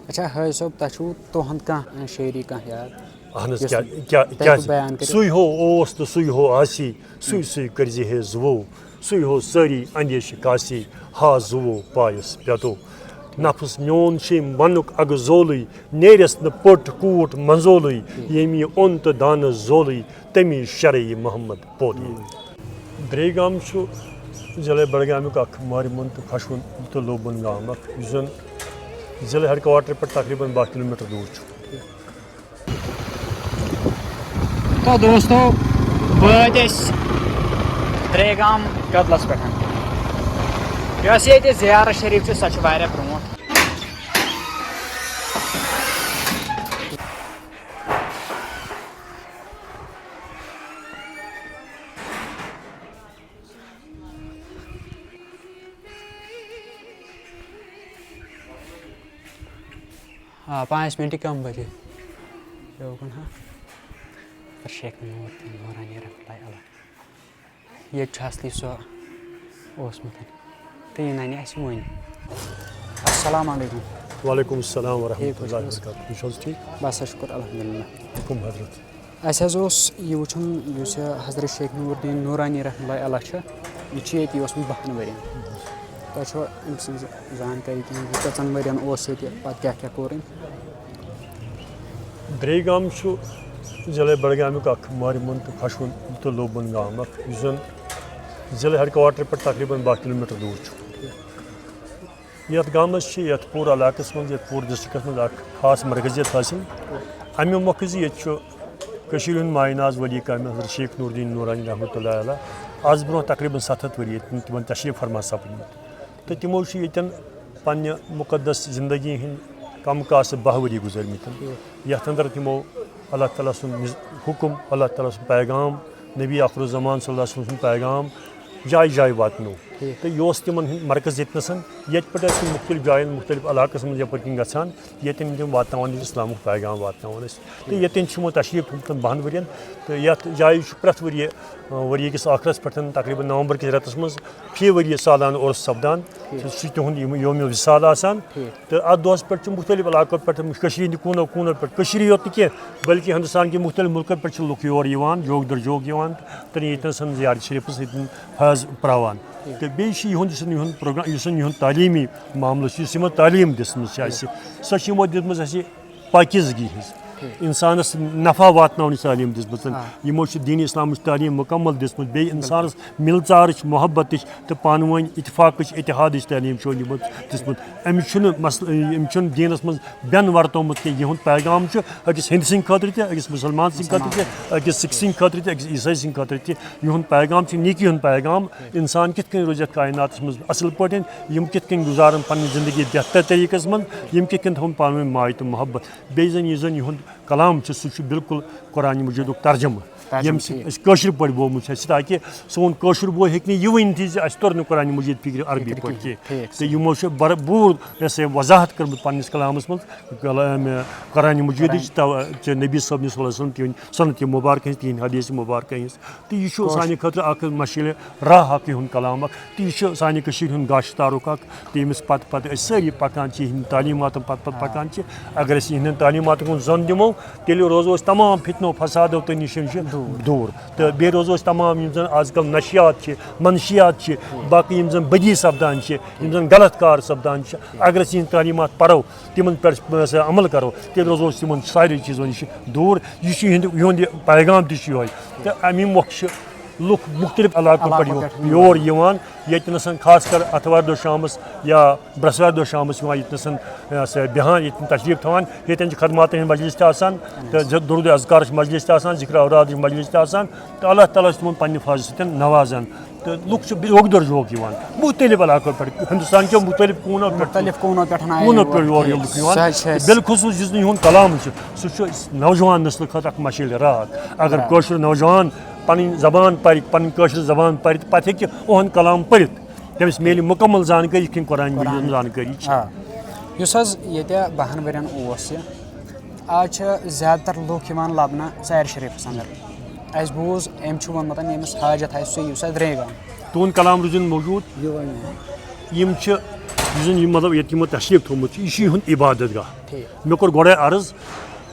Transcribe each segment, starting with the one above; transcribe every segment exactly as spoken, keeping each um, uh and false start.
اچھا، حٲج صٲب، تۄہہِ چھُو تُہُنٛد کانٛہہ، اَ، شٲعری کانٛہہ یاد؟ اہن حظ، یُس کیٛاہ، کیٛاہ، تۄہہِ کیٛازِ؟ بیان کٔرِو۔ سُے ہو اوس تہٕ سُے ہو آسی، سُے، سُے کٔرزِ ہے زُوو، سُے ہو سٲری اندیشہِ کاسی، ہا زُوو پایس پٮ۪تو۔ نفس میون چھُے ونُک اگہٕ زولٕے، نیرٮ۪س نہٕ پٔٹ کوٗٹ منزولٕے، ییٚمۍ یہِ اوٚن تہٕ دانس زولٕے، تٔمی شرعی محمد پوتُے۔ درے گام چھُ ضلع بڈگامیُک اکھ مارِ مُن تہٕ خۄشوُن تہٕ لوبُن گام اکھ، یُس زن ضلع ہیڈ کوارٹر پٮ۪ٹھ تقریباً باہ کلوٗمیٹر دوٗر چھُ۔ تو دوستو، وٲتۍ أسۍ درے گام کدلس پٮ۪ٹھ۔ یۄس ییٚتہِ زیارت شریف چھِ، سۄ چھِ واریاہ برونٛٹھ۔ آ، پانٛژھ منٹ کم بجے۔ یوکُن ہا۔ پر شیخ نور تہٕ نورانی رحمتہ اللہ علیہ۔ ییٚتہِ چھُ اصلی سُہ اوسمُت۔ تہٕ یہِ ننہِ اَسہِ وۄنۍ۔ السلام علیکم۔ وعلیکم السلام ورحمۃ ٹھیٖک پٲٹھۍ اللہ چھِو حظ؟ وبرکاتہ۔ تُہۍ چھِو حظ ٹھیٖک؟ بس، شُکر الحمدللہ۔ حُکُم حضرت۔ اَسہِ حظ اوس یہِ وٕچھُن، یُس یہِ حضرت شیخ نور الدین نورانی رحمتہ اللہ علیہ چھُ، یہِ چھُ ییٚتی اوسمُت بَہَن ؤرِین۔ تۄہہِ چھُوا أمۍ سٕنٛز زانکٲری کینٛہہ؟ یہِ کٔژَن ؤرِین اوس ییٚتہِ، پَتہٕ کیٛاہ کیٛاہ کوٚر أمۍ؟ درے گام چھُ ضلع بڈگامیُک اکھ مارِ مُن تہٕ خۄشوُن تہٕ لوبُن گام اکھ، یُس زن ضلع ہیڈ کوارٹر پٮ۪ٹھ تقریباً باہ کلوٗمیٹر دوٗر چھُ۔ یتھ گامس چھِ، یتھ پوٗرٕ علاقس منٛز، یتھ پوٗرٕ ڈسٹرکٹس منٛز اکھ خاص مرکزیت حٲصِل۔ اَمہِ مۄکھٕ زِ ییٚتہِ چھُ کٔشیٖرِ ہُنٛد مایہِ ناز ولی کامہِ حضرت شیخ نور الدین نورانی رحمتہ اللہ علیہ از برونٛہہ تقریباً ستھ ہتھ ؤری ییٚتہِ تِمن تشریف فرما سپدمُت۔ تہٕ تِمو چھِ ییٚتٮ۪ن پننہِ مُقدس زندگی ہٕنٛدۍ کم کاسہٕ باہ ؤری گُزٲرمٕتۍ، یتھ اندر تِمو اللہ تعالیٰ سُنٛد نِظ-، حُکم، اللہ تعالیٰ سُنٛد پیغام، نبی آخر الزمان صلی اللہ علیہ وسلم سُنٛد پیغام جایہِ جایہِ واتنو۔ ٹھیٖک۔ تہٕ یہِ اوس تِمن ہُنٛد مرکز ییٚتنَس، ییٚتہِ پٮ۪ٹھ ٲسۍ تِم مُختٔلِف جایَن، مُختٔلِف علاقَس منٛز یَپٲرۍ کِنۍ گژھان، ییٚتٮ۪ن تِم واتناوان ٲسۍ اِسلامُک پیغام واتناوان ٲسۍ۔ تہٕ ییٚتٮ۪ن چھِ یِمو تشریٖف تھوٚمُت پَتہٕ بَہَن ؤرِین۔ تہٕ یَتھ جایہِ چھُ پرٛٮ۪تھ ؤرِیہِ، آ، ؤرِیہِ کِس ٲخرَس پٮ۪ٹھ، تقریٖباً نومبر کِس رٮ۪تَس منٛز فی ؤرِیہِ سالانہٕ عُرس سپدان۔ ٹھیٖک۔ سُہ چھُ تِہُنٛد یِم یومِ وِصال آسان۔ ٹھیٖک۔ تہٕ اَتھ دۄہَس پٮ۪ٹھ چھِ مُختٔلِف علاقو پٮ۪ٹھ، کٔشیٖرِ ہِنٛدِ کوٗنو کوٗنو پٮ۪ٹھ، کٔشیٖرِ یوت نہٕ کینٛہہ، بلکہِ ہِندُستان کہِ مُختٔلِف مُلکو پٮ۪ٹھ چھِ لُکھ یور یِوان، جوک در جوک یِوان تہٕ ییٚتہِ نَس زیارت شریٖفَس سۭتۍ فیض پراوان۔ ٹھیٖک۔ تہٕ بیٚیہِ چھِ یِہُنٛد، یُس یِہُنٛد پروگرام، یُس یِہُنٛد تعلیٖمی معاملہٕ چھُ، یُس یِمو تعلیٖم دِژمٕژ چھِ اَسہِ، سۄ چھِ یِمو دِژمٕژ اَسہِ پاکیزگی ہٕنٛز، ٹھیٖک۔ اِنسانَس نفع واتناونٕچ تعلیٖم دِژمٕژ۔ آ۔ یِمو چھِ دیٖن اِسلامٕچ تعلیٖم مُکمل دِژمٕژ، بیٚیہِ اِنسانَس مِلژارٕچ، محبتٕچ تہٕ پانہٕ ؤنۍ اتفاقٕچ، اتحادٕچ تعلیٖم چھِ یِمو دِژمٕژ۔ أمِس چھُنہٕ مسلہٕ، أمِس چھُنہٕ دیٖنَس منٛز بٮ۪ن ورتومُت کینٛہہ۔ یِہُنٛد پیغام چھُ أکِس ہِندۍ سٕنٛدِ خٲطرٕ تہِ، أکِس مُسلمان سٕنٛدِ خٲطرٕ تہِ، أکِس سِکھ سٕنٛدِ خٲطرٕ تہِ، أکِس عیٖسٲے سٕنٛدِ خٲطرٕ تہِ۔ یِہُنٛد پیغام چھُ نیکی ہُنٛد پیغام۔ اِنسان کِتھ کٔنۍ روزِ یَتھ کائناتَس منٛز اَصٕل پٲٹھۍ، یِم کِتھ کٔنۍ گُزارَن پَنٕنۍ زِندگی بہتر طریٖقَس منٛز، یِم کِتھ کٔنۍ تھاوَن پانہٕ ؤنۍ ماے تہٕ محبت۔ بیٚیہِ زَن یُس زَن یِہُنٛد کلام چھُ، سُہ چھُ بالکل قرآن مجیدُک ترجمہٕ، ترجمہٕ، ییٚمہِ سۭتۍ ٹھیٖک۔ أسۍ کٲشِر پٲٹھۍ بومُت چھُ اَسہِ، تاکہِ سون کٲشُر بوے ہیٚکہِ نہٕ یہِ ؤنِتھ زِ اَسہِ توٚر نہٕ قرآن مجید فِکرِ عربی فِکرِ پٲٹھۍ کِہیٖنۍ، کینٛہہ۔ ٹھیٖک، تہٕ صحیح۔ یِمو چھُ بھرپوٗر یہِ ہسا یہِ وضاحت کٔرمٕژ پننِس کلامس منٛز، کلام، قرآن مجیدٕچ قرآن۔ تو-، چہِ نبی صٲبنہِ صلی اللہ علیہ وسلم تِہنٛدِ سنت مبارکہ ہٕنٛز، تِہنٛدِ حدیث مبارکہ ہٕنٛز۔ تہٕ یہِ چھُ کٲشُر۔ سانہِ خٲطرٕ اکھ مشعلِ راہ اکھ یِہُنٛد کلام اکھ، تہٕ یہِ چھُ سانہِ کٔشیٖرِ ہُنٛد گاشہٕ تارُک اکھ۔ تہٕ ییٚمِس پتہٕ پتہٕ أسۍ سٲری پکان چھِ، یِہنٛدٮ۪ن تعلیٖماتن پتہٕ پتہٕ آ۔ پکان چھِ، اگر أسۍ یِہنٛدٮ۪ن تعلیٖماتن کُن زۄن دِمو، تیٚلہِ روزو أسۍ تمام فتنو فسادو تہٕ نِشن چھِ دوٗر۔ دوٗر۔ تہٕ بیٚیہِ روزو أسۍ تمام یِم زن آز کل نشیات چھِ، منشیات چھِ، باقٕے یِم زن بدی سپدان چھِ، یِم زن غلط کار سپدان چھِ، اگر أسۍ یِہنٛدۍ تعلیٖمات پرو، تِمن پٮ۪ٹھ أسۍ عمل کرو، تیٚلہِ روزو أسۍ تِمن سارے چیٖزو نِش دوٗر۔ یہِ چھُ یِہنٛدِ، یِہُنٛد یہِ پیغام تہِ چھُ یِہوٚے۔ تہٕ اَمی مۄکھٕ چھِ لُکھ مُختٔلِف علاقو پٮ۪ٹھ علاقو یور، پٮ۪ٹھ یور یِوان، ییٚتہِ نَسَن خاص کر آتھوارِ دۄہ شامَس یا برٛٮ۪سوارِ دۄہ شامَس یِوان ییٚتہِ نَسَن، یہِ ہسا یہِ، بیٚہان، ییٚتہِ نَسَن تشریٖف تھاوان، ییٚتٮ۪ن چھِ خدماتَن ہِنٛدۍ مجلِس تہِ آسان، تہٕ درود اذکارٕچ مجلِس تہِ آسان، ذِکرِ اورادٕچ مجلِس تہِ آسان، تہٕ اللہ تعالیٰ چھُ تِمَن پنٛنہِ فضلہٕ سۭتۍ نَوازان۔ تہٕ لُکھ چھِ بیٚیہِ اوٚکدَر جوک یِوان، مُختٔلِف علاقو پٮ۪ٹھ، ہِندُستان کٮ۪و مُختٔلِف کوٗنو پٮ۪ٹھ، مُختٔلِف کوٗنو پٮ۪ٹھ آیہِ کوٗنو یور۔ پٮ۪ٹھ یور یِم ٹھیٖک۔ لُکھ یِوان۔ سُہ حظ چھِ اَسہِ۔ بالخصوٗص یُس نہٕ یِہُنٛد کلام چھُ، سُ چھُ نوجوان نسلہٕ خٲطرٕ اکھ مشعل راہ۔ اگر آ۔ کٲشُر نوجوان پنٕنۍ زبان پرِ، پنٕنۍ کٲشِر زبان پرِ، تہٕ پتہٕ ہیٚکہِ یِہُنٛد کلام پٔرِتھ۔ تٔمِس میلہِ مُکمل زانکٲری، یِتھ کٔنۍ قرآن مجیدٕچ زانکٲری چھِ۔ آ۔ یُس حظ ییٚتہِ بَہَن ؤرِین اوس یہِ، آز چھِ زیادٕ تر لُکھ یِوان لبنہٕ ژارِ شریٖفَس اندر۔ اَسہِ بوٗز، أمۍ چھُ ووٚنمُت، ییٚمِس حاجت آسہِ، سُہ یِیہِ سا درے گام۔ تُہُنٛد کلام روٗزِن موجود۔ یہِ وَنہِ۔ یِم چھِ یُس زَن یہِ، مطلب، ییٚتہِ یِمو تشریٖف تھوٚومُت چھُ، یہِ چھُ یِہُنٛد عبادت گاہ۔ ٹھیٖک۔ مےٚ کوٚر گۄڈَے عرض،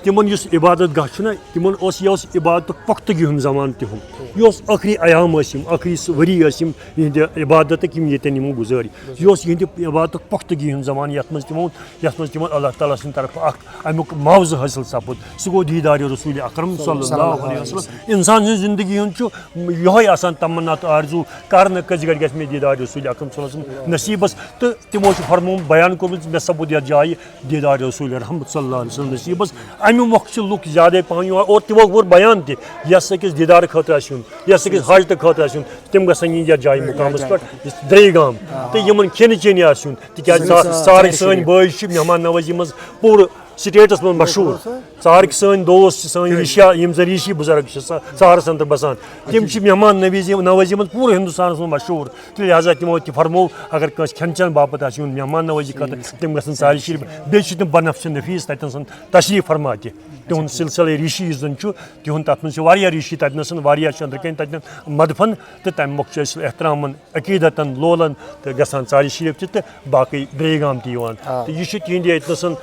تِمَن یُس عبادت گاہ چھُنہ، تِمَن اوس، یہِ اوس عبادتُک پۄختگی ہُنٛد زمانہٕ تِہُنٛد۔ ٹھیٖک۔ یہِ اوس ٲخری ایام ٲسۍ یِم، ٲخری سُہ ؤری ٲسۍ یِم یِہِنٛدِ عبادتٕکۍ، یِم ییٚتٮ۪ن یِمو گُزٲرۍ۔ یہِ اوس یِہِنٛدِ عبادتُک پۄختگی ہُنٛد زمانہٕ، یَتھ منٛز تِمو، یَتھ منٛز تِمَن اللہ تعالیٰ سٕنٛدِ طرفہٕ اَکھ اَمیُک معاوضہٕ حٲصِل سَپُد۔ سُہ گوٚو دیٖدارِ رسول اکرم صلی اللہ علیہ وسلم۔ اِنسان سٕنٛز زندگی ہُنٛد چھُ یِہوٚے آسان تمنا تہٕ آرزوٗ کرنہٕ، کٔژِ گَرِ گژھِ مےٚ دیٖدارِ رسول اکرم صلی اللہ علیہ وسلم نصیٖبَس۔ تہٕ تِمو چھُ فرمومُت، بیان کوٚرمُت، مےٚ سَپُد یَتھ جایہِ دیٖدارِ رسول رحمت صلی اللہ علیہ وسلم نصیٖبَس۔ اَمہِ مۄکھٕ چھِ لُکھ زیادَے پَہَن یِوان، اور تِمو کوٚر بیان تہِ، یَس أکِس دیٖدارٕ خٲطرٕ آسہِ یُن، یَس أکِس حاجتہٕ خٲطرٕ آسہِ یُن، تِم گژھن یِنۍ یَتھ جایہِ مُقامَس پٮ۪ٹھ، یُس درے گام، تہٕ یِمَن کھٮ۪نہٕ چٮ۪نہِ آسہِ یُن، تِکیٛازِ ژا-، ژارٕکۍ سٲنۍ بٲے چھِ مہمان نوٲزی منٛز پوٗرٕ سٹیٹس منٛز مشہوٗر۔ ژارٕکۍ سٲنۍ دوس چھِ، سٲنۍ ریٖشیا، یِم زَن ریٖشی بُزرگ چھِ، سا-، ژارَس اندر بَسان، تِم چھِ مہمان نویزی، نوٲزی منٛز پوٗرٕ ہِندُستانَس منٛز مشہوٗر۔ تہٕ لہذا تِمو تہِ فرموو، اگر کٲنٛسہِ کھٮ۪ن چٮ۪ن باپتھ آسہِ یُن مہمان نوٲزی خٲطرٕ، تِم گژھن ژارِ شریٖف۔ بیٚیہِ چھِ تِم بنفسِ نفیس تَتٮ۪ن سَن تشریٖف فرما تہِ۔ تِہُنٛد سلسلے ریٖشی یُس زَن چھُ، تِہُنٛد تَتھ منٛز چھِ واریاہ ریٖشی تَتہِ نَسَن، واریاہ چھِ أنٛدرٕ کَنۍ تَتٮ۪ن مدفن، تہٕ تَمہِ مۄکھٕ چھِ أسۍ احترامن، عقیٖدتن، لولن تہٕ گژھان ژارِ شریٖف تہِ تہٕ باقٕے بیٚیہِ گام تہِ یِوان۔ آ۔ تہٕ یہِ چھُ تِہِنٛدِ ییٚتہِ نَسَن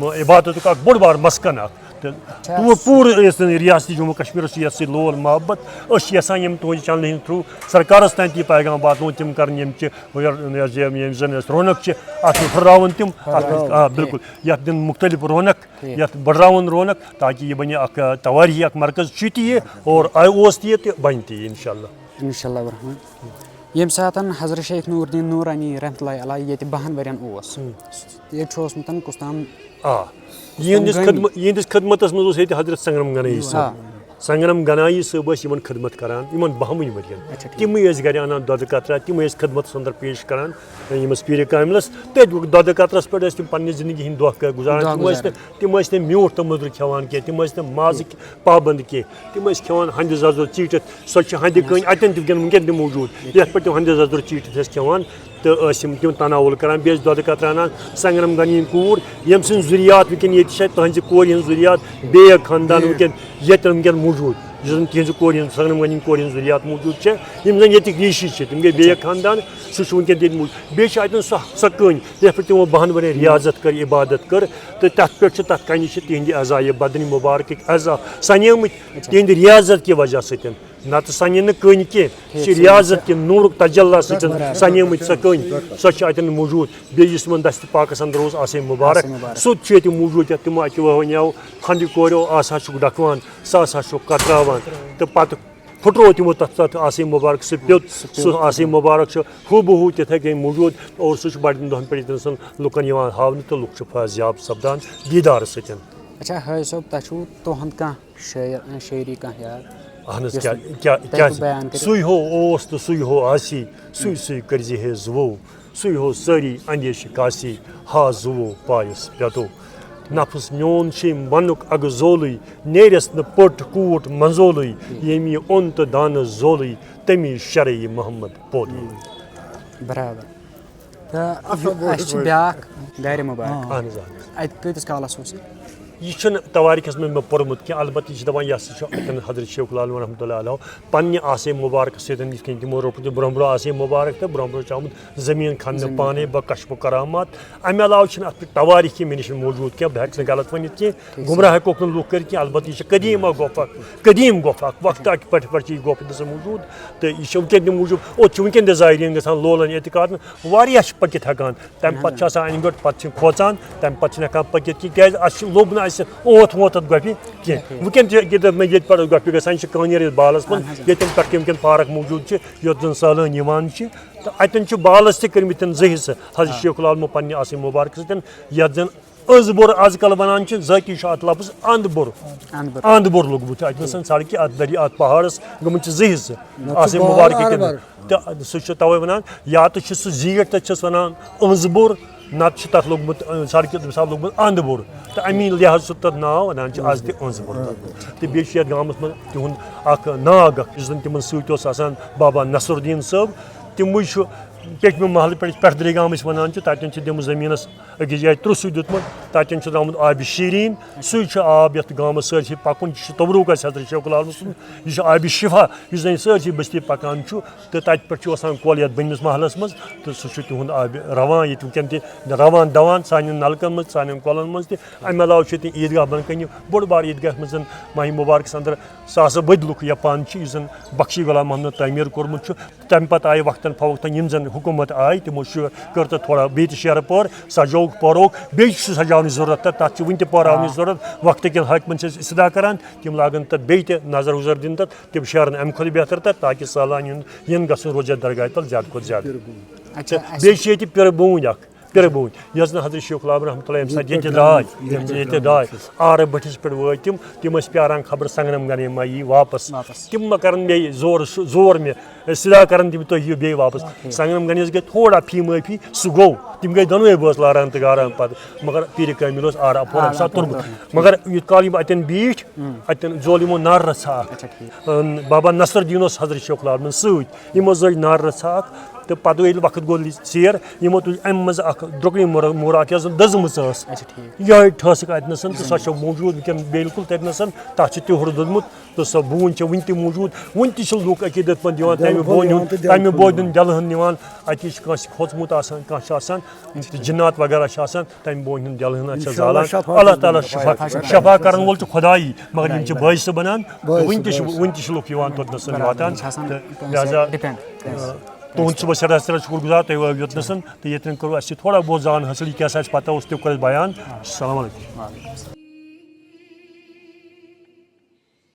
عبادتُک اکھ بوٚڑ بار مسکن اکھ۔ تہٕ پوٗ-، پوٗرٕ یُس زَن ریاست جموں کشمیٖرَس چھُ یَتھ سۭتۍ لول محبت۔ أسۍ چھِ یَژھان ییٚمہِ تُہٕنٛدِ چینلہِ ہٕنٛدِ through سرکارَس تام تہِ یہِ پیغام واتناوُن، تِم کَرَن ییٚمہِ چہِ، یۄ-، یۄ-، ییٚمہِ زَن اَسہِ رونق چھِ، اَتھ منٛز پھٔہراوَن تِم، اَتھ منٛز، آ، بِلکُل، یَتھ دِن مُختٔلِف رونق، یَتھ بٔڑراوُن رونق، تاکہِ یہِ بَنہِ اَکھ، آ، توٲریٖخی اَکھ مرکز، چھُ تہِ یہِ، اور آ-، اوس تہِ یہِ تہٕ بَنہِ تہِ یہِ، اِنشاء اللہ۔ انشاء اللہ الرحمن۔ ییٚمہِ ساتَن حضرت شیخ نور الدین نورانی رحمتہ اللہ علیہ ییٚتہِ بَہَن ؤرین اوس، ہم۔ ییٚتہِ چھُ اوسمُت کُستام آ۔ یِہِنٛدِس خدمت، یِہِنٛدِس خدمتَس منٛز اوس ییٚتہِ حضرت سنگرم گنایی صٲب۔ آ۔ سنگرم گنایی صٲب ٲسۍ یِمَن خدمت کران، یِمَن بَہَن ؤرین۔ اچھا، ٹھیٖک۔ تِمٕے ٲسۍ گرِ اَنان دۄدٕ قطرہ، تِمَے ٲسۍ خدمتَس اندر پیش کران، ییٚمِس پیٖرِ کاملَس۔ تٔتھۍ دۄدٕ قطرَس پٮ۪ٹھ ٲسۍ تِم پننہِ زندگی ہٕنٛدۍ دۄہ گُزاران۔ دۄہ تِم ٲسۍ گُزاران۔ نہٕ، تِم ٲسۍ نہٕ میوٗٹھ تہٕ مٔدرٕ کھٮ۪وان کینٛہہ، تِم ٲسۍ نہٕ مازٕکۍ پابنٛد کینٛہہ۔ تِم ٲسۍ کھٮ۪وان ہَنٛدِ زَزُر ژیٖٹِتھ، سۄ چھِ ہَنٛدِ کٔنۍ اَتٮ۪ن تہِ وٕنکٮ۪ن، وٕنکٮ۪ن تہِ موٗجوٗد، یَتھ پٮ۪ٹھ تِم ہَنٛدِ زَزُر ژیٖٹِتھ ٲسۍ کھٮ۪وان۔ تہٕ ٲسۍ یِم تِم تناول کران، بیٚیہِ ٲسۍ دۄدٕ قطرٕ اَنان۔ سنگرم گنی ہٕنٛدۍ کوٗر، ییٚمۍ سٕنٛز ذُریات وٕنکٮ۪ن ییٚتہِ چھےٚ، تٕہٕنٛزِ کورِ ہٕنٛز ذُریات، بیٚیہِ خاندان وٕنکٮ۪ن ییٚتٮ۪ن وٕنکٮ۪ن موٗجوٗد، یُس زَن تِہٕنٛزِ کورِ ہٕنٛز، سنگرم گنی ہٕنٛدۍ کورِ ہٕنٛز ذُریات موٗجوٗد چھےٚ، یِم زَن ییٚتِکۍ ریٖشی چھِ، تِم گٔے بیٚیہِ خاندان، سُہ چھُ وٕنکٮ۪ن تہِ ییٚتہِ موٗجوٗد۔ بیٚیہِ چھِ اَتٮ۪ن سۄ، سۄ کٔنۍ، یَتھ پٮ۪ٹھ تِمو بَہَن ؤرِین ریاضت کٔر، عبادت کٔر، تہٕ تَتھ پٮ۪ٹھ چھِ، تَتھ کَنہِ چھِ تِہِنٛدِ عزایہِ بدنِ مُبارکٕکۍ عزا سَنیمٕتۍ، تِہِنٛدِ ریاضت کہِ وجہ سۭتۍ۔ نَتہٕ سَنہِ نہٕ کٔنۍ کینٛہہ، یہِ چھِ ریاضت کہِ نوٗرُک تجلی سۭتۍ سَنیمٕتۍ سۄ کٔنۍ، سۄ چھِ اَتٮ۪ن موٗجوٗد۔ بیٚیہِ یُس تِمَن دَستِ پاکَس اَندَر اوس آسے مُبارک، آسے مُبارک۔ سُہ تہِ چھُ ییٚتہِ موٗجوٗد، یَتھ تِمو اَکہِ وہو نیو ہَنٛدِ کوریو، آسا چھُکھ ڈَکھوان، سُہ ہسا چھُکھ کَتراوان۔ تہٕ پَتہٕ پھُٹروو تِمو تَتھ، تَتھ آسے مُبارک، سُہ پیوٚت، سُہ آسے مُبارک چھُ ہُہ بہُو تِتھَے کٔنۍ موٗجوٗد، اور سُہ چھُ بَڑٮ۪ن دۄہَن پٮ۪ٹھ ییٚتہِ نَسَن لُکَن یِوان ہاونہٕ تہٕ لُکھ چھِ فیض یاب سَپدان دیٖدارٕ سۭتۍ۔ اچھا، حٲج صٲب، تۄہہِ چھُو تُہُنٛد کانٛہہ شٲعر، شٲعری کانٛہہ یاد؟ اہن حظ، یُس کیٛاہ، تۄہہِ کیٛاہ، ہیٚکِو کیٛازِ؟ بیان کٔرِتھ؟ سُے ہو اوس تہٕ سُے ہو آسی، سُے سُے کٔرزِ ہے زُوو، سُے ہو سٲری اندیشہِ کاسی، ہا زُوو پایس پٮ۪تو۔ نفس میون چھُے منُک اگہٕ زولٕے، نیرٮ۪س نہٕ پٔٹ کوٗٹ منزولٕے، ییٚمۍ یہِ اوٚن تہٕ دانس زولٕے، تٔمی شرعی محمد پولٕے۔ برابر۔ تہٕ اَصٕل پٲٹھۍ اَسہِ چھِ ؤنِو۔ بیٛاکھ دارِ مُبارک۔ اہن حظ، اہن حظ۔ اَتہِ کۭتِس کالَس اوس یہِ؟ یہِ چھُنہٕ توٲریٖخَس منٛز مےٚ پوٚرمُت کینٛہہ، البتہ یہِ چھِ دَپان، یہِ ہسا چھُ اَتٮ۪ن حضرت شیخ العالم رحمتہ اللہ علیہ پنٛنہِ آسے مُبارکَس سۭتۍ، یِتھ کٔنۍ تِمو روٚٹمُت یہِ برونٛہہ برونٛہہ آسے مُبارک تہٕ برونٛہہ برونٛہہ چھُ آمُت زٔمیٖن کھننہٕ زٔمیٖن پانَے کھننہٕ۔ بکشف و کرامات۔ اَمہِ علاوٕ چھِنہٕ اَتھ پٮ۪ٹھ توٲریٖخ کینٛہہ، مےٚ نِش چھُنہٕ موٗجوٗد کینٛہہ، بہٕ ہٮ۪کہٕ نہٕ غلط ؤنِتھ کینٛہہ، ٹھیٖک چھُ۔ گمراہ ہٮ۪کوکھ نہٕ لُکھ کٔرِتھ کینٛہہ، البتہ یہِ چھِ قدیٖم اَکھ گۄپھ اَکھ، قدیٖم گۄپھ اَکھ، وقتہٕ اَکہِ پٮ۪ٹھ پٮ۪ٹھ چھِ یہِ گۄپھ یِنہٕ سا موٗجوٗد، تہٕ یہِ چھِ وٕنکٮ۪ن تہِ موٗجوٗد، اور چھِ وٕنکٮ۪ن تہِ زایرین گژھان لولَن اعتقاد، واریاہ چھِ پٔکِتھ ہٮ۪کان۔ تَمہِ پَتہٕ چھِ آسان اَنہِ گٔٹ، پَتہٕ چھِ کھوژان، تَمہِ پَتہٕ چھِنہٕ ہٮ۪کان پٔکِتھ کینٛہہ، کیٛازِ اَسہِ چھِ لوٚب نہٕ اَسہِ اوتھ ووتھ اَتھ گۄپھِ کینٛہہ۔ وٕنکٮ۪ن تہِ ییٚتٮ۪تھ مےٚ ییٚتہِ پٮ۪ٹھ گۄپھِ گژھان، یہِ چھِ کٲنیَر یَتھ بالَس منٛز، ییٚتٮ۪ن پٮ۪ٹھ کٔمۍ کِنۍ پارک موٗجوٗد چھِ، یوٚت زَن سٲلٲنۍ یِوان چھِ۔ تہٕ اَتٮ۪ن چھِ بالَس تہِ کٔرمٕتۍ تِم زٕ حِصہٕ، حضرت شیخ العالمو پنٛنہِ آسے مُبارکہٕ سۭتۍ، یَتھ زَن أنٛز بوٚر آز کل وَنان چھِ، ذٲتی چھُ اَتھ لفظ اَنٛد بوٚر۔ اَنٛد بوٚر۔ اَنٛد بوٚر لوٚگمُت اَتہِ نَسَن سڑکہِ، اَتھ دٔری-، اَتھ پہاڑَس گٔمٕتۍ چھِ زٕ حِصہٕ۔ نَتہٕ چھُ آسے بال مُبارکہِ اَنٛد کِنۍ۔ بوٚر۔ تہٕ سُہ چھُ تَوَے وَنان، یا تہٕ چھِ سُہ زیٖٹھ، تَتھ چھِس وَنان أنٛز بوٚر، نَتہٕ چھُ تَتھ لوٚگمُت، اَ، سڑکہِ تَمہِ ساتہٕ لوٚگمُت اَنٛد بوٚر۔ تہٕ اَمی لحاظ چھُ تَتھ ناو وَنان چھِ آز تہِ أنٛز بوٚر۔ تہٕ بیٚیہِ چھُ یَتھ گامَس منٛز تِہُنٛد اَکھ ناگ اَکھ، یُس زَن تِمَن سۭتۍ اوس آسان بابا نصر الدیٖن صٲب، تِموٕے چھُ پیٚٹھمہِ محلہٕ پٮ۪ٹھ، پٮ۪ٹھ درِ گام أسۍ وَنان چھِ، تَتٮ۪ن چھِ تِمہٕ زٔمیٖنَس أکِس جایہِ ترٛوٚ سُہ دیُتمُت، تَتٮ۪ن چھُ درٛامُت آبِ شیٖریٖن، سُے چھُ آب یَتھ گامَس سٲرسٕے پَکُن، یہِ چھُ تبرُک اَسہِ حضرت شیخ العالم سُنٛد، یہِ چھُ آبِ شِفا، یُس زَن سٲرسٕے بٔستی پَکان چھُ، تہٕ تَتہِ پٮ۪ٹھ چھُ وَسان کۄل یَتھ بٔنمِس محلَس منٛز، تہٕ سُہ چھُ تِہُنٛد آبِ رَوان، ییٚتہِ وٕنکٮ۪ن تہِ رَوان دَوان سانٮ۪ن نَلکَن منٛز، سانٮ۪ن کۄلَن منٛز تہِ۔ اَمہِ علاوٕ چھُ ییٚتہِ عیٖدگاہ بۄن کَنہِ، بوٚڑ بار عیٖدگاہ منٛز، ماہِ مُبارکَس اَندَر ساسہٕ بٔدۍ لُکھ یَپان چھِ، یُس زَن بخشی غلام محمد تعمیٖر کوٚرمُت چھُ۔ تَمہِ پَتہٕ آیہِ وقتاً فوقتاً یِم زَن حکوٗمت آیہِ، تِمو چھُ کٔر تَتھ تھوڑا بیٚیہِ تہِ شیرٕ پٲر، سَجووُکھ پٲرووُکھ، بیٚیہِ چھُ سُہ سَجاونٕچ ضروٗرت، تَتھ، تَتھ چھِ وٕنہِ تہِ پٲراونٕچ آ۔ ضروٗرت۔ وقتہٕ کٮ۪ن حٲکمَن چھِ أسۍ استدعا کَران، تِم لاگَن تَتھ بیٚیہِ تہِ نظر گُزر دِنہٕ تَتھ، تِم شیرَن اَمہِ کھۄتہٕ بہتر تَتھ، تاکہِ سٲلان یُن، یِن گژھُن روزِ اَتھ درگاہہِ تَل زیادٕ کھۄتہٕ زیادٕ۔ اچھا، تہٕ اَسہِ بیٚیہِ چھِ ییٚتہِ پِرٕ بوٗنۍ اَکھ، پِرٕ بوٗنۍ، یۄس نہٕ حضرت شیخ العالم رحمتہ اللہ اَمہِ ساتہٕ ییٚتہِ درٛاے، ییٚتہِ درٛاے، آرٕ بٔٹھِس پٮ۪ٹھ وٲتۍ تِم، تِم ٲسۍ پیاران خبر سنگنم گنے ما یی واپس۔ واپس۔ تِم ما کرن مےٚ زور، زور مےٚ، سدا کرن تِم تُہۍ یِیِو بیٚیہِ واپس۔ ٹھیٖک۔ سنگنم گنیس گٔے تھوڑا فی معٲفی، سُہ گوٚو۔ تِم گٔے دۄنوَے بٲژ لاران تہٕ گاران پتہٕ، مگر پیٖرِ کٲمِل اوس آرام پوران آرام سا پوران۔ توٚرمُت۔ مگر یوٗت کال یِم اَتٮ۪ن بیٖٹھۍ، اَتٮ۪ن زول یِمو نارٕ رژھا اکھ۔ اچھا، ٹھیٖک۔ اَن، بابا نصر الدین اوس حضرت شیخ العالمن سۭتۍ۔ یِمو زٲج نارٕ رژھا اکھ، تہٕ پتہٕ ییٚلہِ وقت گوٚو ژیر، یِمو تُج اَمہِ منٛز اکھ درٛۄکنٕے مُر-، موٗرا اکھ، یۄس زن دٔزمٕژ ٲس۔ اچھا، ٹھیٖک۔ یِہوٚے ٹھٲسٕکھ اَتہِ نَسَن، تہٕ سۄ چھےٚ موٗجوٗد وٕنکٮ۪ن بالکل تَتہِ نَسَن۔ تَتھ چھِ تِہُر دوٚدمُت، تہٕ سۄ بوٗنۍ چھےٚ وٕنہِ تہِ موٗجوٗد۔ وٕنہِ تہِ چھِ لُکھ عقیٖدت پَتہٕ دِوان تَمہِ بوٗنہِ ہُنٛد، تَمہِ بوٗنہِ ہُنٛد ڈَلہٕ ہن نِوان۔ اَتی چھِ کٲنٛسہِ کھوژمُت آسان، کانٛہہ چھُ آسان، تہٕ جِنات وغیرہ چھِ آسان، تَمہِ بوٗنہِ ہُنٛد ڈَلہٕ ہن چھِ اِنشاء اللہ زالان۔ شفا اللہ تعالیٰ شفا، شفا کرن وول چھُ خۄدایی، مگر یِم چھِ بٲعث بَنان۔ تہٕ وٕنہِ تہِ چھِ، وٕنہِ تہِ چھِ لُکھ یِوان توٚتنَس واتان۔ تہٕ لہذا، آ، تُہُنٛد صُبحس سٮ۪ٹھاہ سٮ۪ٹھاہ شُکُر گُزار، تُہۍ وٲتۍ یوٚتنَس، تہٕ ییٚتٮ۪ن کوٚروٕ اَسہِ تھوڑا بہت زان حٲصِل، یہِ کیٛاہ سا اَسہِ پَتہ اوس، تہِ کوٚر اَسہِ بیان۔ السلام علیکم۔